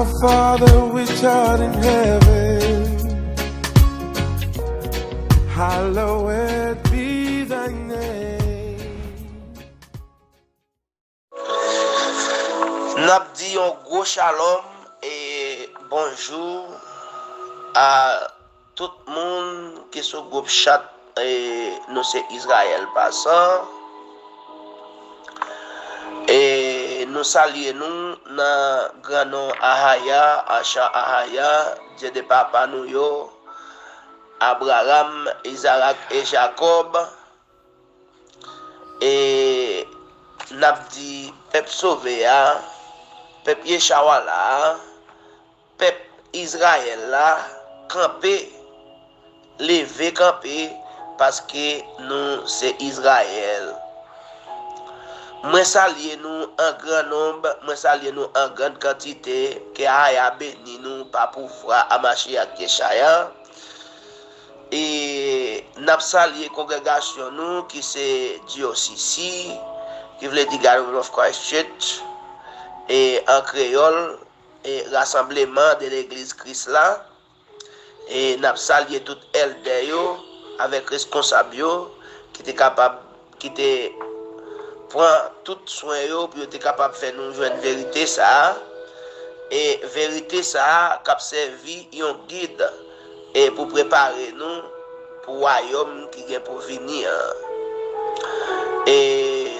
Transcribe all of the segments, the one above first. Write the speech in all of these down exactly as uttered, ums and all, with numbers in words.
Our Father which art in heaven, hallowed be thy name. N ap di yon gwo shalom e bonjou a tout moun ki sou gwoup chat, e nou se Izrayèl Pasan. E nou salye nou nan gran non Ahaya, Asha Ahaya, Dye de papa nou yo, Abraram, Izarak e Jakòb. E n ap di pèp sove a, pèp Yechawala a, pèp Izrayèl la, kanpe, leve kanpe, paske nou se Izrayèl. Mwen salye nou an gran nonb, mwen salye nou an grann kantite, ke Ahaya beni nou pa pouvwa a Machiach Yechaya. E n ap salye kongregasyon nou ki se D O C C, ki vle di Gathering of Christ Church, e an kreyòl, e Rasanbleman de Legliz Kris la. E n ap salye tout èldè yo avèk reskonsab yo ki te kapab, ki te pran tout swen yo pou yo te kapab fè nou jwenn verite sa a. E verite sa a k ap sèvi yon gid e pou prepare nou pou wayòm ki gen pou vini an. E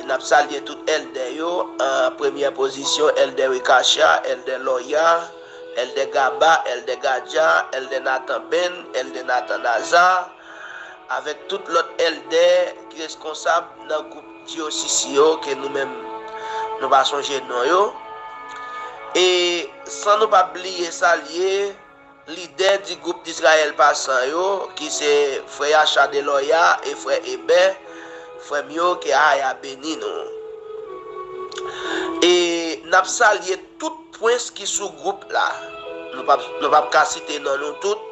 n ap salye tout èldè yo, an premyè pozisyon, èldè Rikacha, èldè Lòya, èldè Gaba, èldè Gadja, èldè Nathan Ben, èldè Nathan Naza, avèk tout lòt èldè ki reskonsab nan gwoup D O C C yo, ke nou menm nou pa sonje non yo. E san nou pa bliye salye lidè di gwoup Dizrayèl Pasan yo, ki se frè Yacha de Lòya e frè Ebè, frè m yo, ke Ahaya beni nou. E n ap salye tout prens ki sou gwoup la. Nou p ap, nou p ap ka site non nou tout,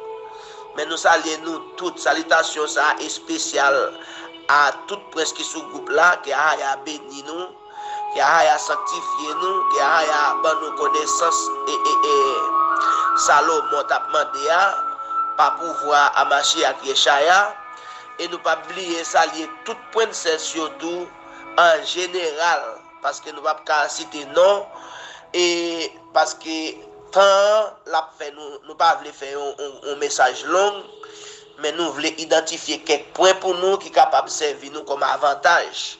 men nou salye nou tout. Salitasyon sa a espesyal a tout prens ki sou gwoup la, ke Ahaya beni nou, ke Ahaya sanktifye nou, ke Ahaya ban nou konesans e, e, e Salomon t ap mande a, pa pouvwa a Machiach Yechaya. E nou p ap bliye salye tout prensès yo tou an jeneral, paske nou p ap ka site non, e paske tan an l ap fè nou, nou pa vle fè yon, yon, yon mesaj long, men nou vle idantifye kèk pwen pou nou ki kapab sèvi nou kòm avantaj,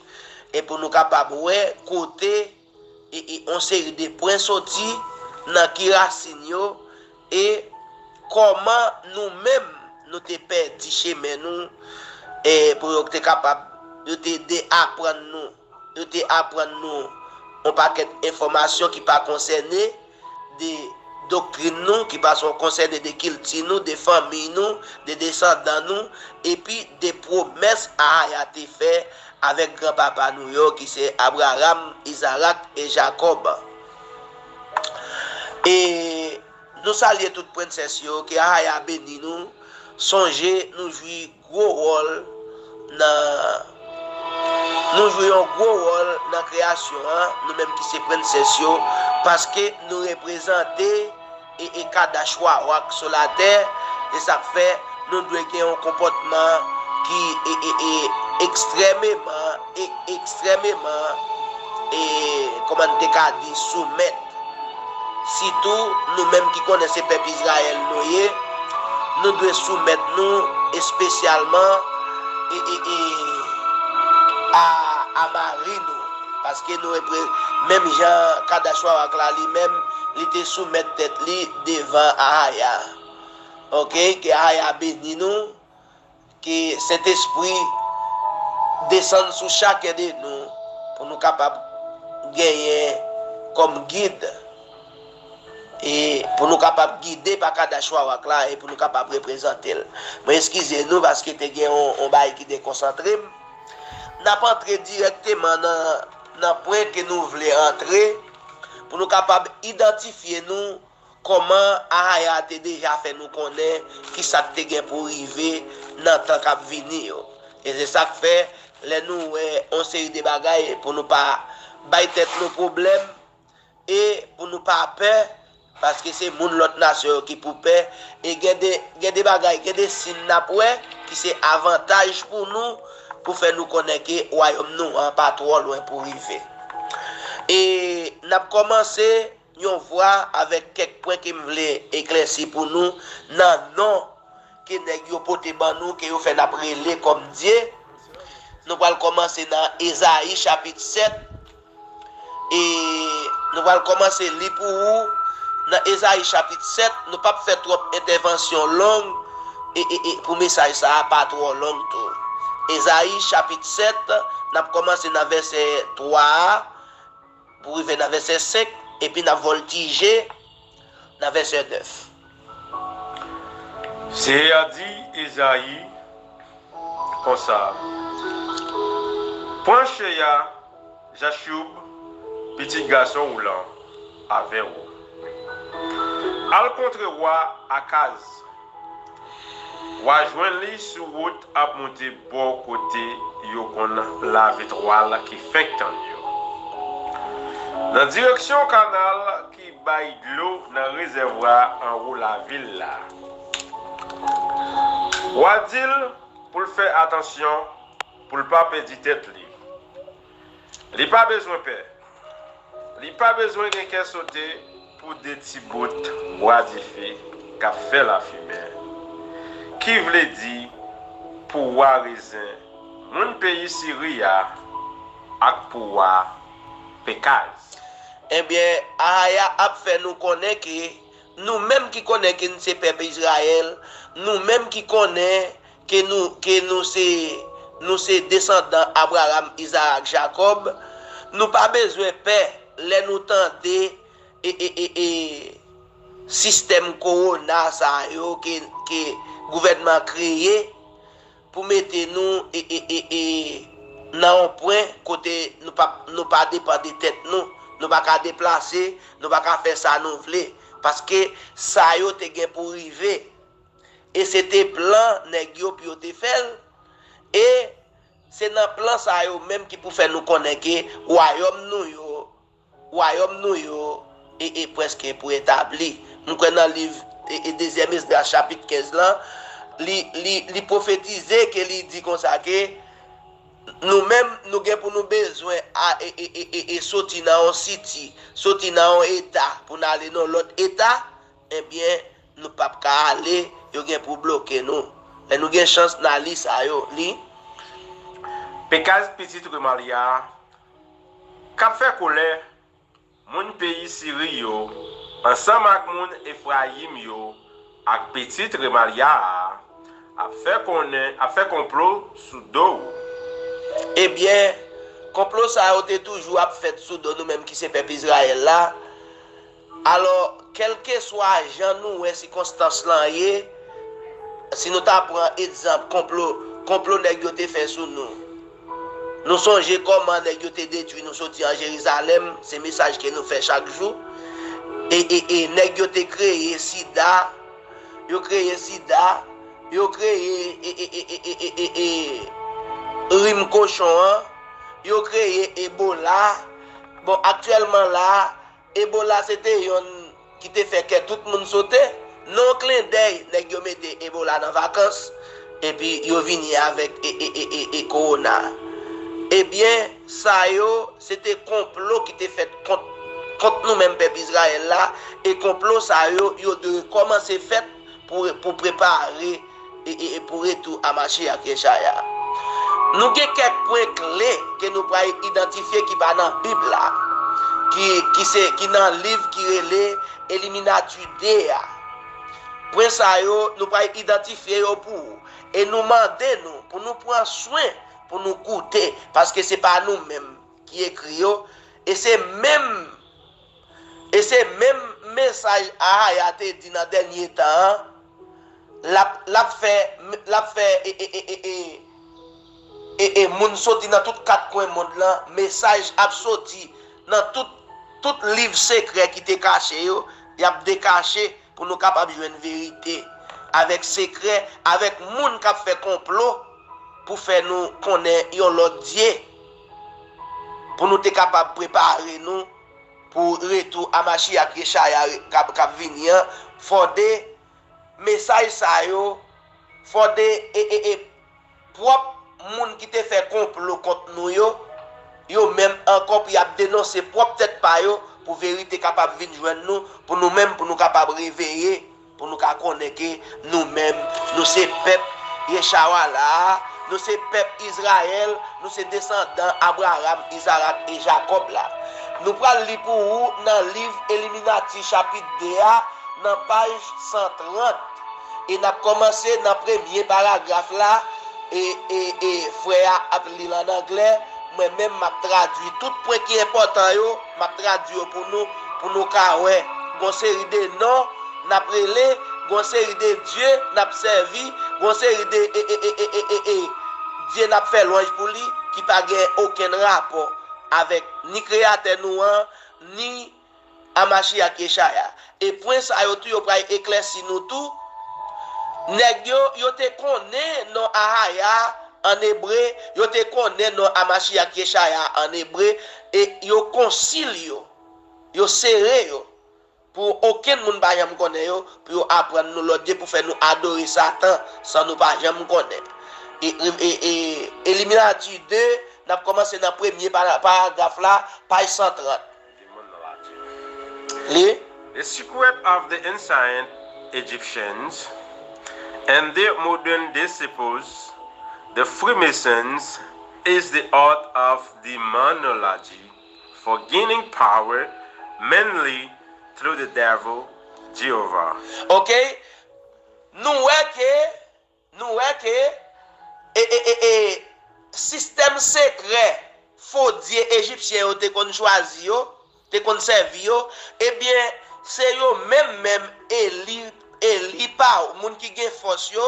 e pou nou kapab wè kote e, e, yon seri de pwen soti, nan ki rasin yo, e kòman nou menm nou te pèdi chemen nou, e pou yo te kapab, yo te de aprann nou, yo te aprann nou yon pakèt enfòmasyon ki pa konsène de doktrin nou, ki pa konsène de kilti nou, de fanmi nou, de desandan nou, epi de pwomès Ahaya te fè avèk granpapa nou yo, ki se Abraram, Izarak e Jakòb. E nou salye tout prensès yo, ke Ahaya beni nou. Sonje, nou jwi gwo wòl nan, nou jwi yon gwo wòl nan kreyasyon an, nou menm ki se prensès yo, paske nou reprezante e, e Kadash Warak sou latè, e sa k fè nou dwe gen yon konpòtman ki e, e, e ekstrèmeman, e ekstrèmeman, e kòman n te ka di, soumèt. Sitou nou menm ki konnen se pèp Izrayèl nou ye, nou dwe soumèt nou espesyalman e, e, e, a, a mari nou. Paske nou repre-, menm jan Kadash Warak la li menm, li te soumèt tèt li devan Ahaya. Oke, ke Ahaya beni nou, ke Sentespri desann sou chaken de nou pou nou kapab genyen kòm gid, e pou nou kapab gide pa Kadash Warak la, e pou nou kapab reprezante l. Mwen eskize nou paske te gen yon, yon bagay ki dekonsantre m. N ap antre dirèkteman nan, nan pwen ke nou vle antre pou nou kapab idantifye nou kòman Ahaya te deja fè nou konnen ki sa k te gen pou rive nan tan k ap vini yo. E se sa k fè, lè nou wè yon seri de bagay, pou nou pa bay tèt nou pwoblèm e pou nou pa pè, Paske se moun lòt nasyon yo ki pou pè. E gen de, gen de bagay, gen de siy n ap wè ki se avantaj pou nou, pou fè nou konnen ke wayòm nou an pa twò lwen pou rive. E n ap kòmanse yon vwa avèk kèk pwen ke m vle eklèsi pou nou nan non ke nèg yo pote ban nou, ke yo fè n ap rele kòm Dye. Nou pral kòmanse nan Ezayi chapit sèt. E nou pral kòmanse li pou ou nan Ezayi chapit sèt. Nou p ap fè twòp entèvansyon long e, e, e pou mesaj sa a pa twò long tou. Ezayi chapit sèt, n ap kòmanse nan vèsè twa a pou rive nan vèsè senk, epi n ap vòltije nan vèsè nèf. Seyè a di Ezayi konsa, pran Cheya, Jachoub, pitit gason ou lan, avè ou. Al kontre wa Akaz. W a jwenn li sou wout ap monte bò kote yo konn lave twal ki fenk tann yo, nan direksyon kanal ki bay dlo nan rezèvwa anwo lavil la. W a di l pou l fè atansyon, pou l pa pèdi tèt li. Li pa bezwen pè. Li pa bezwen gen kè sote pou de ti bout bwa dife k ap fè lafimen, ki vle di pou wa rezen moun peyi Siri a ak pou wa Pekaz. Ebyen, Ahaya ap fè nou konnen ke nou menm ki konnen ke n se pèp Izrayèl, nou menm ki konnen ke nou, ke nou se, nou se desandan Abraram, Izarak, Jakòb, nou pa bezwen pè lè nou tande e, e, e, e, sistèm kowona sa yo ke, ke gouvènman kreye pou mete nou e, e, e, e, nan yon pwen kote nou pa, nou pa depann de tèt nou, nou pa ka deplase, nou pa ka fè sa nou vle, paske sa yo te gen pou rive. E se te plan nèg yo pou yo te fè l. E se nan plan sa yo menm ki pou fè nou konnen ke wayòm nou yo, wayòm nou yo e, e prèske pou etabli. M kwè nan liv e, e dezyèm Esdras chapit kenz lan, li, li, li pwofetize ke li di konsa ke nou menm, nou gen pou nou bezwen a, e, e, e, e, e soti nan yon siti, soti nan yon eta pou n ale nan lòt eta, ebyen, nou p ap ka ale, yo gen pou bloke nou. Lè nou gen chans, n a li sa yo. Li. Pekaz, pitit Remalya a, k ap fè kòlè moun peyi Siri yo, ansanm ak moun Efrayim yo, ak pitit Remalya a, ap fè konnen, ap fè konplo sou do w. Ebyen, konplo sa yo te toujou ap fèt sou do nou menm ki se pèp Izrayèl la. Alò, kèlkeswa jan nou wè sikonstans lan ye, si nou ta pran egzanp konplo, konplo nèg yo te fè sou nou. Nou sonje kòman nèg yo te detwi nou soti an Jerizalèm, se mesaj ke nou fè chak jou. E, e, e nèg yo te kreye sida, yo kreye sida, yo kreye e, e, e, e, e, e, e, e, rim kochon an, yo kreye Ebola. Bon, aktyèlman la, Ebola se te yonn ki te fè kè tout moun sote. Nan yon klendèy, nèg yo mete Ebola nan vakans, epi yo vini avèk e, e, e, e, e kowona. Ebyen, sa yo, se te konplo ki te fèt kont, kont nou menm pèp Izrayèl la, e konplo sa yo, yo dwe kòmanse fèt pou, pou prepare e, e, e pou retou a Machiyach Yechaya. Nou gen kèk pwen kle ke nou pral idantifye ki pa nan Bib la, ki, ki se, ki nan liv ki rele Eliminati de a. Pwen sa yo, nou pral idantifye yo pou ou. E nou mande nou pou nou pran swen, pou nou koute, paske se pa nou menm ki ekri yo, e se menm E se menm mesaj Ahaya te di nan dènye tan an, l ap, l ap fè, l ap fè e, e, e, e, e, e, e moun soti nan tout kat kwen mond lan, mesaj ap soti nan tout, tout liv sekrè ki te kache yo, y ap dekache pou nou kapab jwenn verite avèk sekrè, avèk moun k ap fè konplo pou fè nou konnen yon lòt Dye, pou nou te kapab prepare nou pou retou a Machiyak Yechaya k ap, k ap vini an, fòde mesaj sa yo, fòde e, e, e, pwòp moun ki te fè konplo kont nou yo, yo menm ankò pou y ap denonse pwòp tèt pa yo, pou verite kapab vin jwenn nou, pou nou menm, pou nou kapab reveye, pou nou ka konnen ke nou menm, nou se pèp Yechawala a, nou se pèp Izrayèl, nou se desandan Abraram, Izarak e Jakòb la. Nou pral li pou ou nan liv Eliminati chapit de a, nan paj san trant. E n ap kòmanse nan premye paragraf la, e, e, e frè a ap li l ann anglè, mwen menm m ap tradui tout pwen ki enpòtan yo, m ap tradui yo pou nou, pou nou ka wè. Gon seri de non n ap rele, gon seri de dye n ap sèvi, gon seri de, e, e, e, e, e, e, e, dye n ap fè lwanj pou li, ki pa gen okenn rapò avèk ni Kreyatè nou an, ni a Machiyak Yechaya. E pwen sa yo tou, yo pral eklèsi nou tou. Nèg yo, yo te konnen non Ahaya an ebre, yo te konnen non a Machiyak Yechaya an ebre, e yo konsil yo, yo sere yo, pou okenn moun pa janm konnen yo, pou yo aprann nou lòt dye, pou fè nou adore Satan, san nou pa janm konnen. E, e, e, e, Eliminati de, n ap kòmanse nan premye para-, paragraf la, paj san trant. Li. The secret of the ancient Egyptians and their modern disciples, the Freemasons, is the art of demonology for gaining power, mainly through the devil, Jehovah. Ok, nou wè ke Nou wè ke e, e, e, e, sistèm sekrè fo dye ejipsyen yo te konn chwazi yo, te konn sèvi yo, ebyen, se yo menm menm eli, eli pa moun ki gen fòs yo,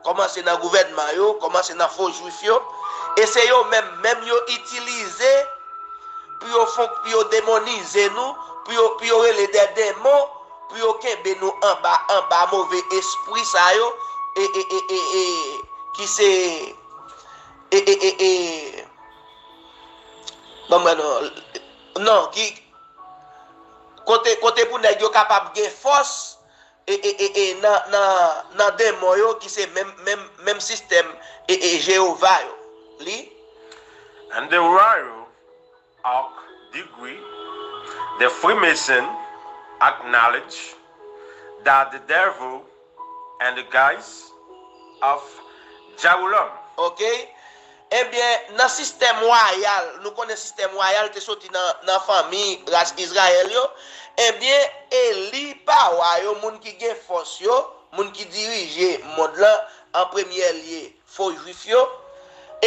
kòmanse nan gouvènman yo, kòmanse nan fo jwif yo, e se yo menm menm yo itilize pou yo fon, pou yo demonize nou, pou yo, pou yo rele de demon, pou yo kenbe nou anba, anba move espri sa yo, e, e, e, e, e, ki se, e, e, e, e, ban mwen non, non, ki, kote, kote pou nèg yo kapab gen fòs, e, e, e, e, nan, nan, nan demon yo, ki se menm, menm, menm sistèm, e, e, Jewova yo. Li. And the royal oak degree, the Freemason acknowledge that the devil and the guise of Jawulom. Ok. Ebyen, nan sistèm wayal, nou konnen sistèm wayal te soti nan, nan fanmi ras Izrayèl yo. Ebyen, eli pa wa yo, moun ki gen fòs yo, moun ki dirije mond lan an premye lye, fo jwif yo,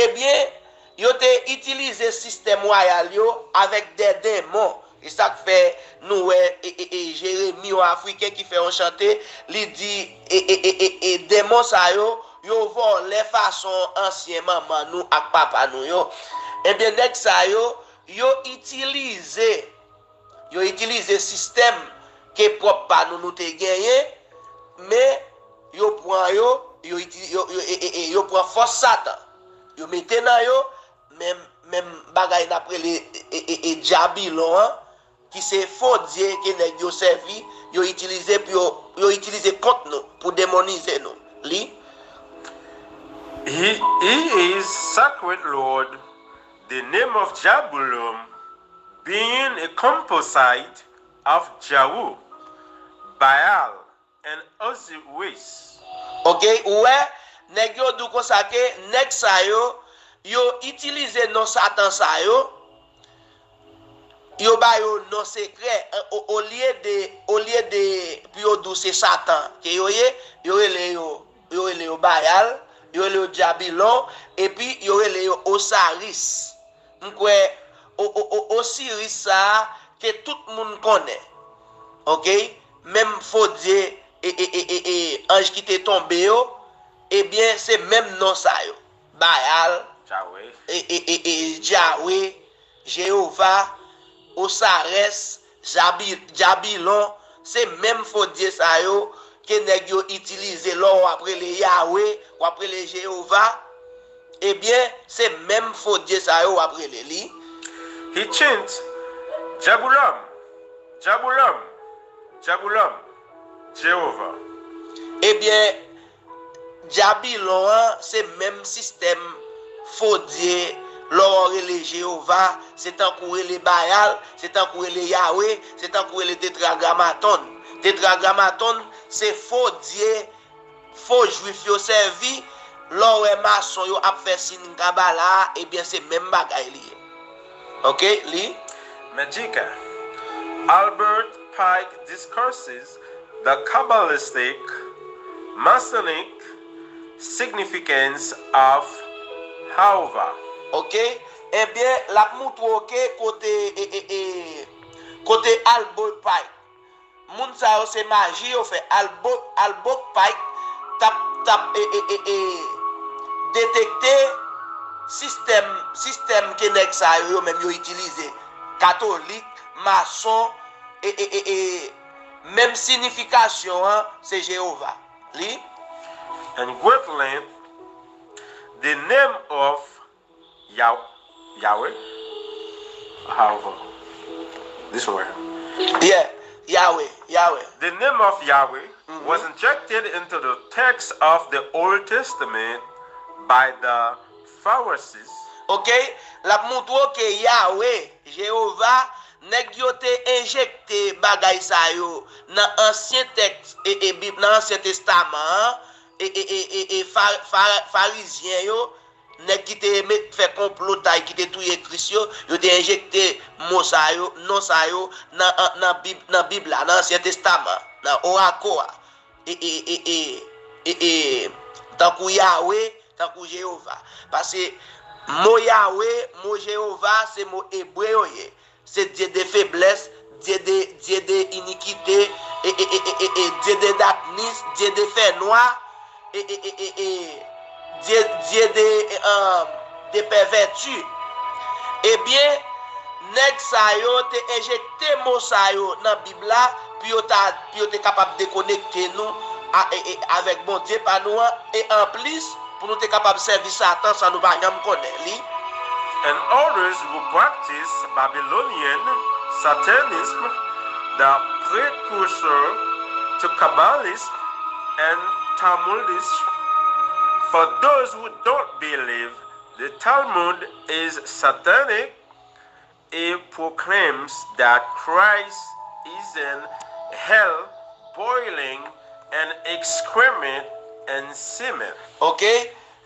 ebyen, yo te itilize sistèm wayal yo avèk de demon. E sa k fè nou wè, e, e, e, Jeremi, yon Afriken ki fè yon chante, li di, e, e, e, e, e, demon sa yo, yo vòlè fason ansyen manman nou ak papa nou yo. Ebyen, nèg sa yo, yo itilize Yo itilize sistèm ke pwòp pa nou nou te genyen, men yo pran yo, yo, iti- yo, yo, e, e, e, yo pran fòs Satan. Yo mete nan yo menm, menm bagay n ap rele e, e, e, e, Dyabilon an, ki se fo dye ke nèg yo sèvi, yo itilize pou yo, yo itilize kont nou pou demonize nou. Li. He, he is sacred Lord, the name of Jabulum being a composite of Jawu, Baal, and Osiris. Ok, ou wè, nèg yo di w konsa ke nèg sa yo, yo itilize non Satan sa yo, yo ba yo non sekrè, o, o, olye de, olye de pou yo di w se Satan ke yo ye, yo rele yo, yo rele yo Bayal, yo rele yo Dyabilon, epi yo rele yo Osaris. M kwè o, o, o, Osiris sa a ke tout moun konnen. Ok? Menm fo dye, e, e, e, e, e, anj ki te tonbe yo, ebyen, se menm non sa yo. Bayal, Dyawe. E, e, e, e, Dyawe, Jewova, Osarès, Jabi-, Dyabilon, se menm fo dye sa yo ke nèg yo itilize lè w ap rele Yawe, w ap rele Jewova. Ebyen, se menm fo dye sa yo w ap rele li. He chants Jabulum, Djaboulòm, Djaboulòm, Jewova. Ebyen, Dyabilon an se menm sistèm fo dye. Lè w rele Jewova, se tankou rele Bayal, se tankou rele Yawe, se tankou rele Tetragramaton. Tetragramaton se fo dye, fo jwif yo sèvi. Lè w wè mason yo ap fè siy Kabala a, ebyen se menm bagay li ye. Oke, li. Magica. Albert Pike discusses the Kabbalistic, Masonic significance of Haova. Oke, ebyen, l ap moutre w ke kote, e, e, e, kote Albert Pike. Moun sa yo se maji yo fè. Albert, Albert Pike t ap, t ap, e, e, e, e, detekte sistèm, sistèm ke nèg sa yo, yo menm yo itilize. Katolik, mason, e, e, e, e, menm siyifikasyon an, se Jewova. Li. And great length, the name of Yah-, Yahweh. However, this one. Yeah, Yahweh, Yahweh. The name of Yahweh was injected into the text of the Old Testament by the Pharisees. Ok, l ap moutre w ke Yahweh, Jewova, nèg yo te enjekte bagay sa yo nan ansyen tèks, e, e, Bib, nan Ansyen Testaman an, e, e, e, e, e, fa, fa, Farizyen yo, nèg ki te met, fè konplo tay, ki te touye Kris yo, yo te enjekte mo sa yo, non sa yo, nan, nan Bib, nan Bib la, nan Ansyen Testaman, nan Orako a. E, e, e, e, e, e, tankou Yawe, tankou Jewova. Paske mo Yawe, mo Jewova, se mo ebre yo ye. Se Dye de feblès, Dye de, Dye de inikite, e, e, e, e, e, e, Dye de daknis, Dye de fènwa, e, e, e, e, e, Dye, Dye de, e, um, de pèvèti. Ebyen, nèg sa yo te enjekte mo sa yo nan Bib la pou yo ta, pou yo te kapab dekonekte nou a, e, e, avèk Bondye pa nou an, e anplis, pou nou te kapab sèvi Satan san nou pa janm konnen li. And others who practice Babylonian Satanism, the precursor to Kabbalism and Talmudists. For those who don't believe the Talmud is satanic, it proclaims that Christ is in hell boiling in excrement and semen. Ok?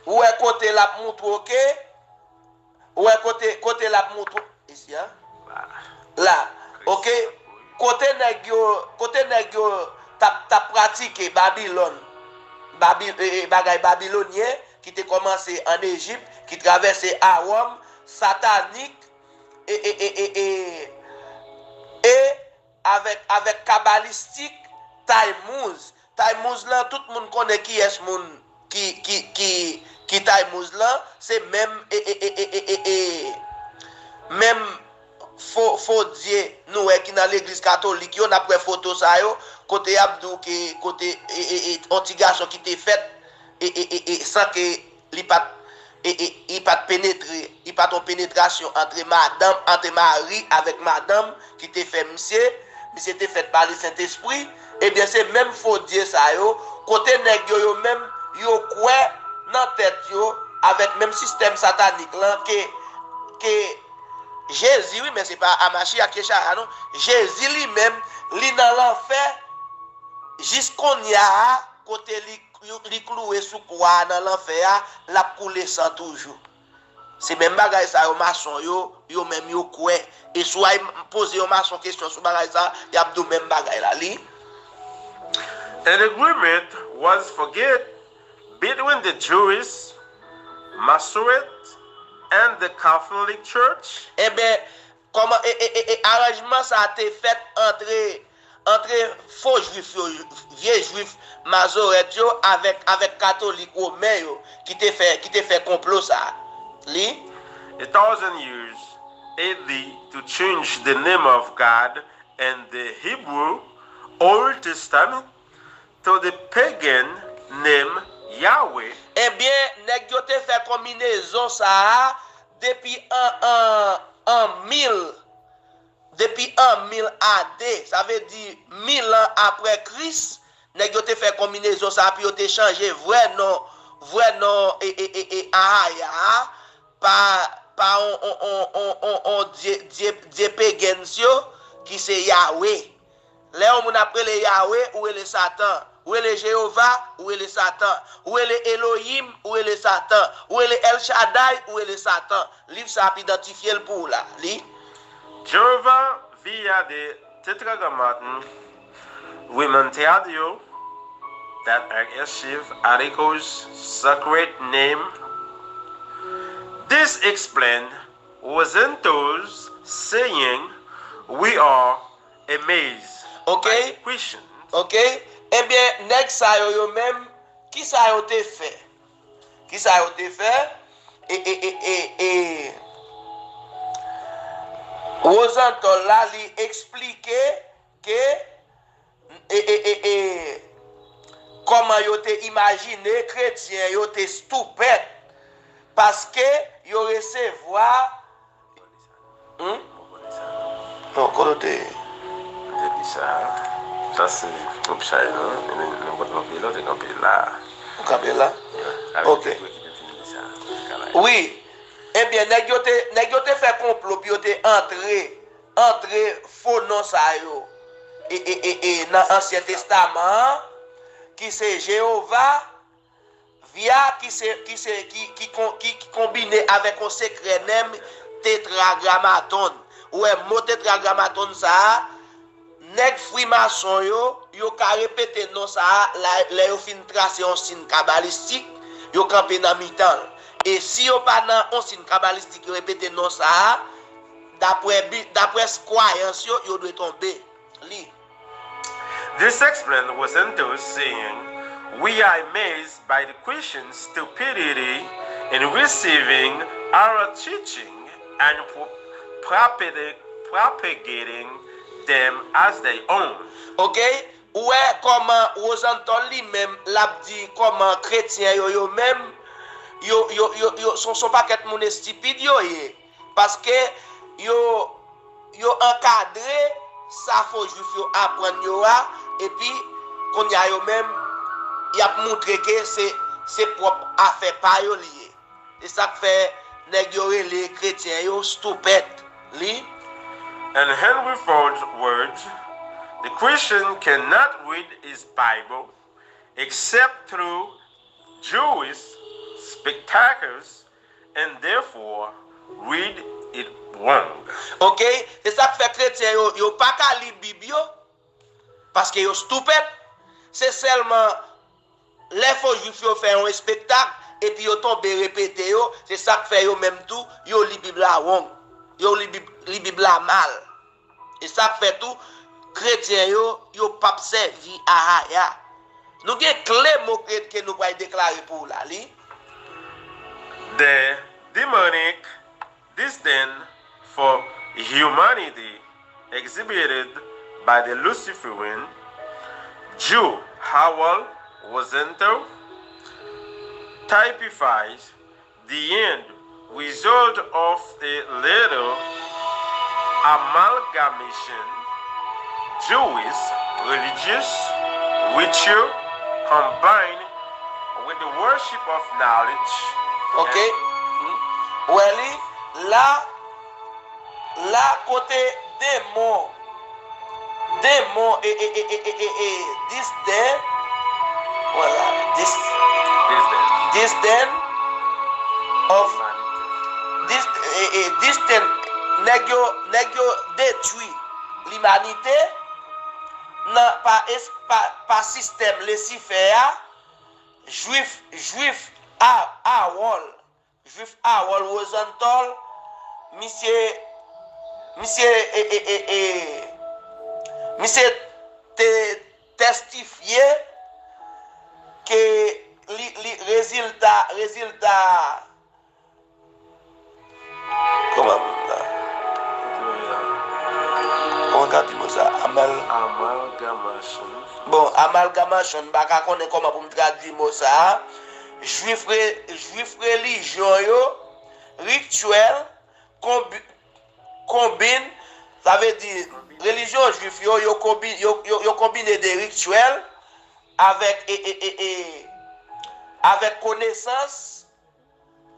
Ou wè kote l ap moutre w ke, ou wè kote, kote l ap moutre w, isi a? La. Ok? Kote nèg yo, kote nèg yo t ap, t ap pratike Babilòn, Babi, e, e, bagay babilonyen ki te kòmanse ann Ejip, ki travèse a Wòm, satanik, e, e, e, e, e, e avèk, avèk kabalistik, Taymuz. Taymuz lan, tout moun konnen kiyès moun ki, ki, ki, ki Taymuz lan, se menm, e, e, e, e, e, e, e, menm fo, fo dye nou wè ki nan legliz katolik yo, n ap wè foto sa yo, kote y ap di w ke, kote, e, e, e, yon ti gason ki te fèt, e, e, e, e, san ke li pa t, e, e, li pa t penetre, li pa t yon penetrasyon antre madanm, antre mari avèk madanm ki te fè misye, misye te fèt pa le Sentespri, ebyen se menm fo dye sa yo, kote nèg yo, yo menm, yo kwè nan tèt yo, avèk menm sistèm satanik lan, ke, ke Jezi, wi, men se pa Amachiyach Yechaya, non, Jezi li menm, li nan lanfè, jis kounye a, kote li, li klouwe sou kwa a nan lanfè a, l ap koule san toujou. Se menm bagay sa yo mason yo, yo menm yo kwè. E si w al poze yon mason kesyon sou bagay sa, y ap di w menm bagay la. Li. An agreement was forged between the Jewish Masoret and the Catholic Church. Enben, kòman, e, e, e, e, aranjman sa a te fèt antre, antre fo jwif yo, vye jwif Mazorèt yo, avèk, avèk katolik women yo ki te fè, ki te fè konplo sa a. Li. A thousand years A D to change the name of God in the Hebrew Old Testament to the pagan name Yahweh. Ebyen, nèg yo te fè konbinezon sa a depi an, an, an mil, depi an mil A D, sa vle di mil an apre Kris, nèg yo te fè konbinezon sa a pou yo te chanje vrè non, vrè non e, e, e, e Ahaya a, pa, pa on, on, on, on, on, on dye, dye, dye pegans yo, ki se Yawe. Lè yon moun ap rele Yawe, ou rele Satan. Ou rele Jewova, ou rele Satan. Ou rele Elohim, ou rele Satan. Ou rele El Shaddai, ou rele Satan. Liv sa ap idantifye l pou ou la. Li. Jehovah via the Tetragrammaton Rementado that I achieve articles sacred name. This explained Rosenthal's saying, "We are amazed Ok. by the questions." Ok. Ebyen, nèg sa yo, yo menm, ki sa yo te fè? Ki sa yo te fè? E, e, e, e, e, Rosanthal la, li eksplike ke, e, e, e, e, kòman yo te imajine kretyen yo te stoupèt paske yo resevwa Hmm? Bon, kote w te ye? Depi sa, sa se twoup chay lan, men nenpòt lòt lè w te kanpe la. Ou kanpe la? Ok. Wi. Ebyen, nèg yo te, nèg yo te fè konplo pou yo te antre, antre fo non sa yo e, e, e, e, nan Ansyen Testaman an, ki se Jewova, Via ki se, ki se, ki, ki, kon- ki, ki konbine avèk yon sekrè nèm tetragramaton. Ou wè mo tetragramaton sa a, nèg frimason yo, yo ka repete non sa a la- lè yo fin trase yon siy kabalistik, yo kanpe nan mitan l. E si yo pa nan yon siy kabalistik, yo repete non sa a, dapre bi- dapre kwayans yo, yo dwe tonbe. Li. This explains Rosenthal's saying, "We are amazed by the Christian stupidity in receiving our teaching and pro- propagate- propagating them as their own." Ok, ou wè kòman Rosanthal li menm l ap di kòman kretyen yo, yo menm, yo, yo, yo, yo, son, son pakèt moun estipid yo ye. Paske yo, yo ankadre sa fo jwif yo aprann yo a, epi kounye a yo menm, y ap moutre ke se, se pwòp afè pa yo li ye. Se sa k fè nèg yo rele kretyen yo stoupèt. Li. In Henry Ford's words, the Christian cannot read his Bible except through Jewish spectacles and therefore read it wrong. Ok, se sa k fè kretyen yo, yo pa ka li Bib yo, paske yo stoupèt. Se sèlman lè fo jwif yo fè yon espektak, epi yo tonbe repete yo, se sa k fè yo menm tou, yo li Bib la wrong. Yo li Bib, li Bib la mal. E sa k fè tou, kretyen yo, yo p ap sèvi Ahaya. Nou gen kle mo ke, ke nou pral deklare pou w la, li. The demonic disdain for humanity exhibited by the Luciferian Jew Harold Rosenthal typifies the end result of a little amalgamation, Jewish religious ritual combined with the worship of knowledge. Ok. Wè li, la, la kote demon, demon e, e, e, e, e, e, e, disdain, voilà, dis, disdain, disdain of, dis, e, e, disdain, nèg yo, nèg yo detwi limanite nan, pa, es- pa, pa sistèm Lisifè a, jwif, jwif a, Harold, jwif Harold Rosenthal, misye, misye, e, e, e, e, misye te testifye ke li, li, rezilta, rezilta, kòman moun la? Kòman ka di mo sa? Amal. Amalgamation. Bon, amalgamation, m pa ka konnen kòman pou m tradui mo sa a. Jwif re- jwif relijyon yo, rityèl, konbi- konbin, Sa vle di, relijyon jwif yo, yo konbi-, yo, yo, yo konbine de rityèl avèk, e, e, e, e, avèk konesans,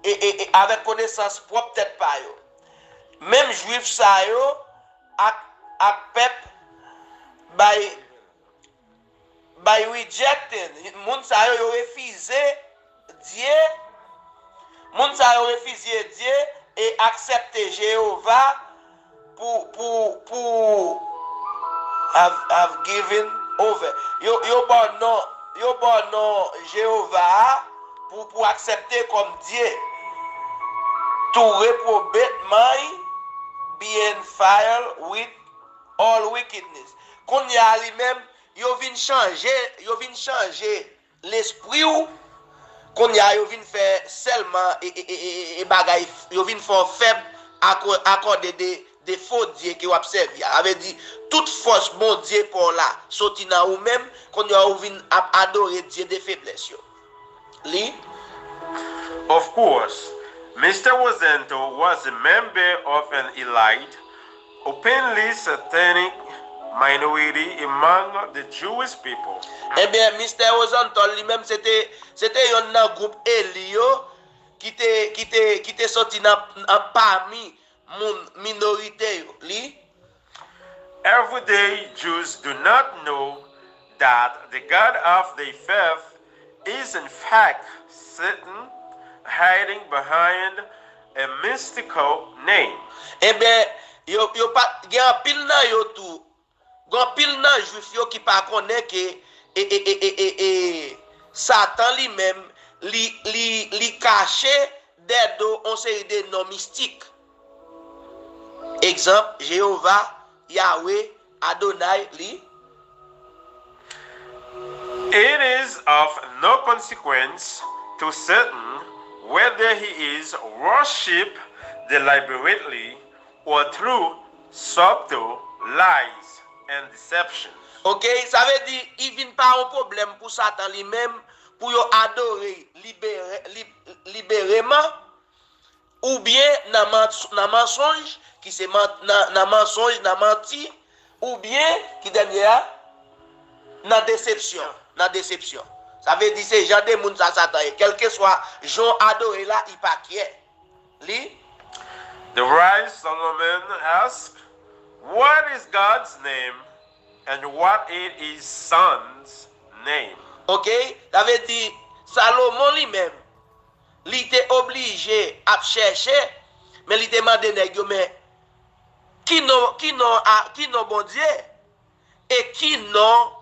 e, e, e, avèk konesans pwòp tèt pa yo. Menm jwif sa yo ak, ak pèp bay by rejecting. Moun sa yo, yo refize Dye. Moun sa yo refize Dye e aksepte Jewova pou, pou, pou have, have given over. Yo, yo ba non, yo ba non Jewova a pou, pou aksepte kòm Dye. To reprobate mind being filled with all wickedness. Kounye a li menm, yo vin chanje, yo vin chanje lespri w. Kounye a, yo vin fè sèlman e, e, e, e, e bagay, yo vin fè w fèb, akò-, akòde de, de fo dye ke w ap sèvi a. Sa vle di, tout fòs Bondye pa w la soti nan ou menm, kounye a, ou vin ap adore dye de feblès yo. Li. Of course, Mister Rosento was a member of an elite, openly satanic minority among the Jewish people. Ebyen, Mister Rosenthal li menm se te, se te yonn nan gwoup eli yo ki te, ki te, ki te soti nan, nan pami moun minorite yo. Li. Everyday Jews do not know that the God of their faith is in fact Satan hiding behind a mystical name. Ebyen, yo, yo pa, gen anpil nan yo tou, gen anpil nan Jwif yo ki pa konnen ke e, e, e, e, e, e, Satan li menm, li, li, li kache dèdo on seri de non mistik. Egzanp, Jewova, Yawe, Adonay, li. It is of no consequence to Satan whether he is worshipped deliberately or through subtle lies and deception. Ok, sa vle di, li vin pa yon pwoblèm pou Satan li menm, pou yo adore libere, li, libereman, oubyen nan, nan mansonj, ki se nan, nan mansonj, nan manti, oubyen, ki dènye a, nan desepsyon, nan desepsyon. Sa vle di se jan de moun sa Satan ye. Kèlkeswa jan w adore la, li pa kyè. Li. The wise Solomon asked, what is God's name and what is his son's name? Ok, sa vle di Salomon li menm, li te oblije ap chèche, men li te mande nèg yo, men ki non, ki non a, ki non Bondye? E ki non,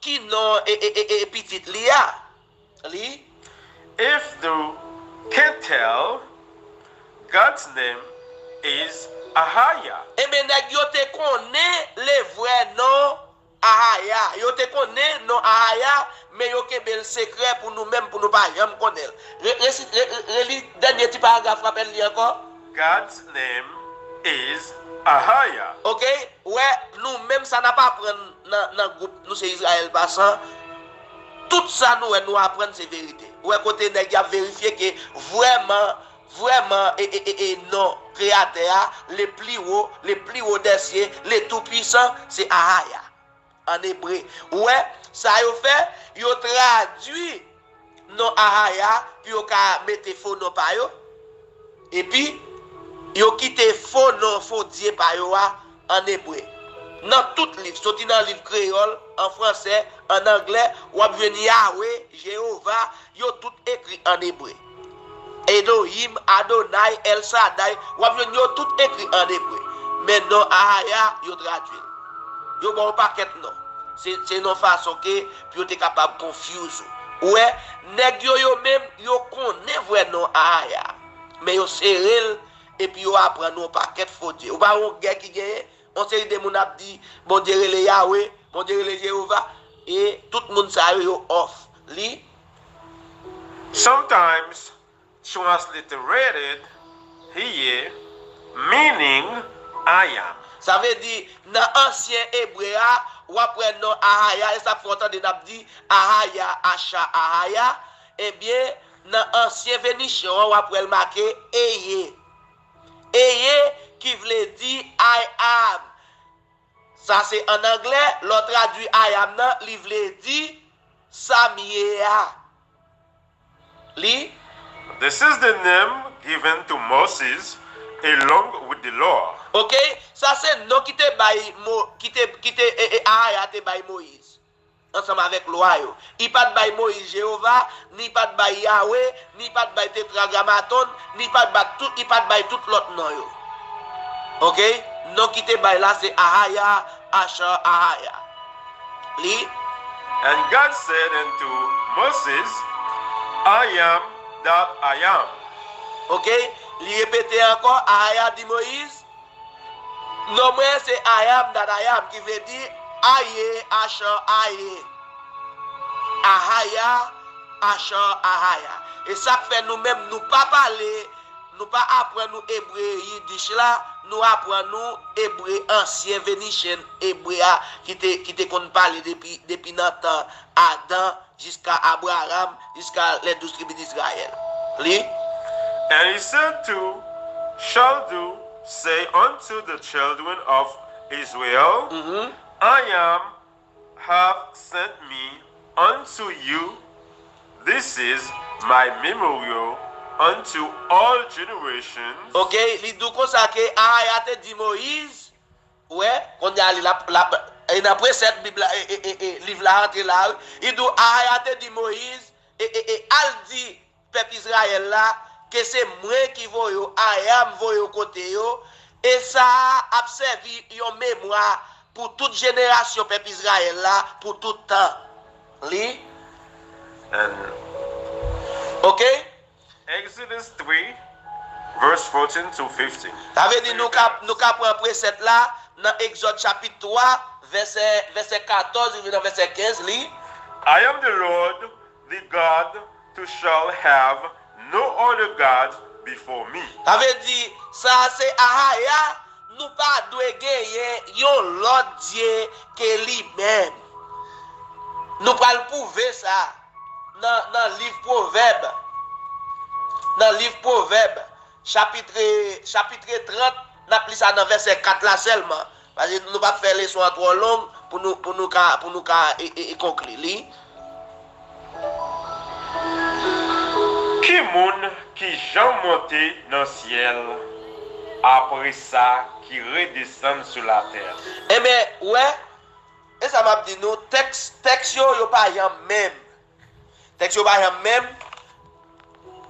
ki non e, e, e, e pitit li a? Li. If thou canst tell, God's name is Ahaya. Ebyen, nèg yo te konnen le vrè non Ahaya. Yo te konnen non Ahaya, men yo kenbe l sekrè pou nou menm, pou nou pa janm konnen l. Re, resi, re, re, reli dènye ti paragraf, rapèl li ankò. God's name is Ahaya. Ok, wè, nou menm sa n ap aprann nan, nan gwoup nou se Izrayèl Pasan, tout sa nou wè nou aprann se verite. Ou wè kote nèg y ap verifye ke vrèman, vrèman, e, e, e, e non Kreyatè a, le pli wo, le pli wo dè sye, le tou pwisan, se Ahaya. An ebre. Ou wè, sa yo fè, yo tradui non Ahaya pou yo ka mete fo non pa yo. Epi, yo kite fo non fo dye pa yo a an ebre. Nan tout liv, soti nan liv kreyòl, an fransè, an anglè, w ap jwenn Yawe, Jewova, yo tout ekri an ebre. Elohim, Adonay, El Shaddai, w ap jwenn yo tout ekri an ebre. Men non Ahaya, yo tradui l. Yo ba w pakèt non. Se, se yon fason ke pou yo te kapab confuse ou. Ou wè, nèg yo, yo menm, yo konnen vrè non Ahaya. Men yo sere l, epi yo aprann yon pakèt fo dye. Ou pa wè yon gè ki genyen? Yon seri de moun ap di, Bondye rele Yawe, Bondye rele Jewova, e tout moun sa yo, yo off. Li. Sometimes transliterated here, meaning I am. Sa vle di, nan ansyen ebre a, w ap wè non Ahaya, e sa k fè w tande n ap di Ahaya, Acha, Ahaya. Ebyen, nan ansyen venisyon an, w ap wè l make Eye. Eye, ki vle di I am. Sa se an anglè, lè w tradui I am nan, li vle di sa m ye a. Li. This is the name given to Moses along with the law. Ok, sa se non ki te bay mo, ki te, ki te, e, e, Ahaya te bay Moyiz. Ansanm avèk lwa yo. Li pa t bay Moyiz Jewova, ni li pa t bay Yawe, ni li pa t bay Tetragramaton, ni li pa t bay tout, li pa t bay tout lòt non yo. Ok? Non ki te bay la se Ahaya, Asher, Ahaya. Li. And God said unto Moses, I am that I am. Ok? Li repete ankò, Ahaya di Moyiz, non mwen se I am that I am, ki vle di Aye, Asher, Aye. Ahaya, Asher, Ahaya. E sa k fè nou menm, nou pa pale, nou pa aprann nou ebre Yiddish la, nou aprann nou ebre ansyen Venetian ebre a ki te, ki te konn pale depi, depi nan tan Adan jiska Abraram, jiska les douze tribus d'Israël. Li. And he said to, shall do, say unto the children of Israel, Mhm. I am have sent me unto you. This is my memorial unto all generations. Ok, li di w konsa ke Ahaya te di Moyiz, wè, kounye a li l ap, l ap, e nan presèt Bib la, e, e, e, e, liv la antre la, wi. Li di w Ahaya te di Moyiz, e, e, e, al di pèp Izrayèl la ke se mwen ki voye w, I am voye w kote yo, e sa a ap sèvi yon memwa pou tout jenerasyon pèp Izrayèl la, pou tout tan. Li. And Ok? Exodus three, verse fourteen to fifteen. Sa vle di nou ka, nou ka pran presèt la nan Egzòd chapit twa, vèsè, vèsè katòz rive nan vèsè kenz, li. I am the Lord, the God, thou shalt have no other gods before me. Sa vle di, sa se Ahaya, nou pa dwe genyen yon lòt dye ke li menm. Nou pral pwouve sa nan, nan liv Pwovèb. Nan liv Pwovèb, chapitre, chapitre trant, n ap li sa nan vèsè kat la sèlman. Paske nou p ap fè leson an twò long pou nou, pou nou ka, pou nou ka e, e, e konkli li. Ki moun ki janm monte nan syèl, apre sa ki redesann sou latè? Enben, ou wè, e sa m ap di nou, tèks, tèks yo, yo pa janm menm. Tèks yo pa janm menm.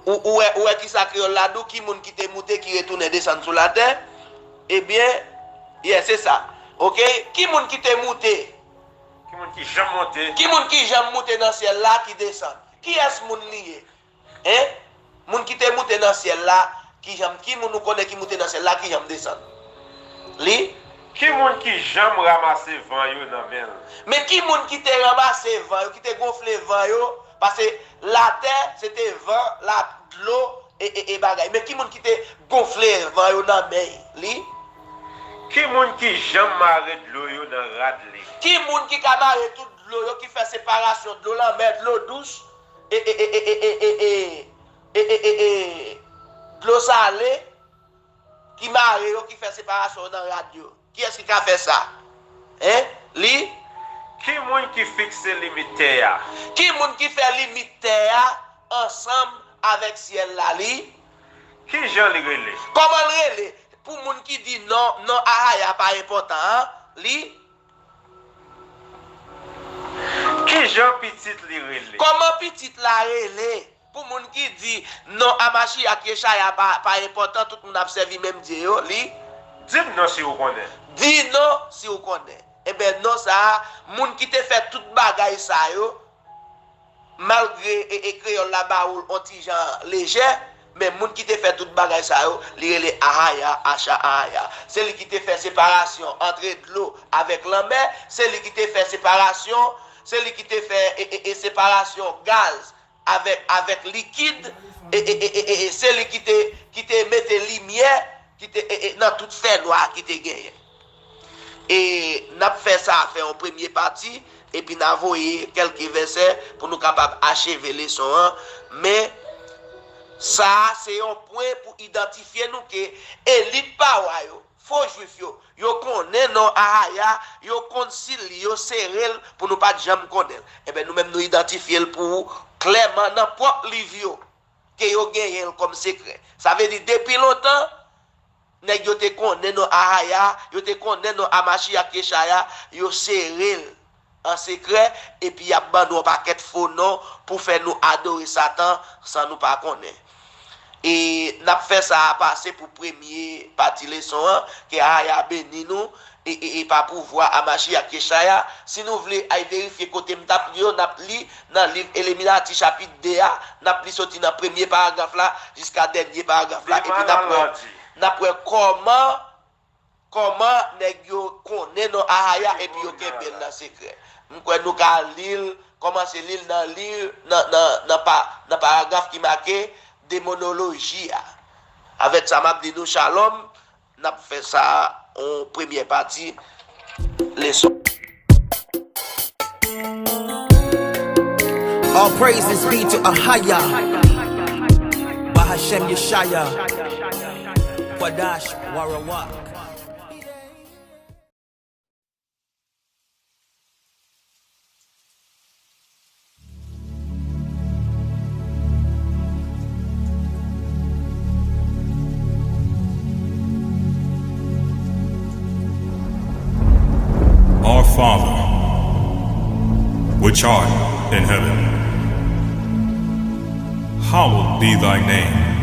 Ou, ou wè, ou wè kisa kreyòl la di w, ki moun ki te moute, ki retounen desann sou latè? Ebyen, yeah, se sa. Ok? Ki moun ki te moute? Ki moun ki janm monte? Ki moun ki janm moute nan syèl la, ki desann? Kiyès moun li ye? Hein? Moun ki te moute nan syèl la, ki janm, ki moun ou konnen ki moute nan syèl la, ki janm desann? Li? Ki moun ki janm ranmase van yo nan men l? Men ki moun ki te ranmase van yo, ki te gonfle van yo? Paske latè, se te van, la, dlo, e, e, e bagay. Men ki moun ki te gonfle van yo nan men li? Ki moun ki janm mare dlo yo nan rad li? Ki moun ki ka mare tout dlo yo, ki fè separasyon dlo lanmè, dlo dous, e, e, e, dlo sale, ki mare yo, ki fè separasyon yo nan rad yo? Kiyès ki ka fè sa? Hein? Li? Ki moun ki fikse limit tè a? Ki moun ki fè limit tè a ansanm avèk syèl la? Li? Ki jan li rele? Kòman l rele? Pou moun ki di non, non Ahaya pa enpòtan an, li? Ki jan pitit li rele? Kòman pitit la rele? Pou moun ki di non a Machiyach Yechaya pa, pa enpòtan, tout moun ap sèvi menm Dye yo, li? Di m non si w konnen. Di non si w konnen. Enben, non sa a, moun ki te fè tout bagay sa yo, malgre e, e kreyòl la ba ou l on ti jan lejè, men moun ki te fè tout bagay sa yo, li rele Ahaya, Asher Ahaya. Se li ki te fè separasyon antre dlo avèk lanmè, se li ki te fè separasyon, se li ki te fè e, e, e separasyon gaz avèk, avèk likid, e, e, e, e, e, e se li ki te, ki te mete limyè, ki te, e, e, nan tout fènwa ki te genyen. E n ap fè sa, fè yon premye pati, epi n a voye kèlke vèsè pou nou kapab acheve leson an. Men, sa a se yon pwen pou idantifye nou ke elit pawa yo, fo jwif yo. Yo konnen non Ahaya, yo konn si li, yo sere l pou nou pa t janm konnen l. Enben, nou menm nou idantifye l pou ou klèman nan pwòp liv yo ke yo genyen l kòm sekrè. Sa vle di, depi lontan, nèg yo te konnen non Ahaya, yo te konnen non Amachiyach Yechaya, yo sere l an sekrè, epi y ap ban nou yon pakèt fo non pou fè nou adore Satan san nou pa konnen. E n ap fè sa a pase pou premye pati leson an, ke Ahaya beni nou, e, e, e pa pouvwa a Machiyach Yechaya. Si nou vle al verifye kote m t ap li yo, n ap li nan liv Eleminati chapit de a, n ap li soti nan premye paragraf la jiska dènye paragraf la, epi n ap wè, n ap wè kòman, kòman nèg yo konnen non Ahaya epi yo kenbe l nan sekrè. M kwè nou ka li l, kòmanse li l nan liv, nan, nan, nan pa, nan paragraf ki make demonoloji a. Avèk sa, m ap di nou shalom, n ap fè sa yon premyè pati leson. All praises be to Ahaya, Bahashem Yeshaya, Kwadash Warawak. Our Father, which art in heaven, hallowed be thy name.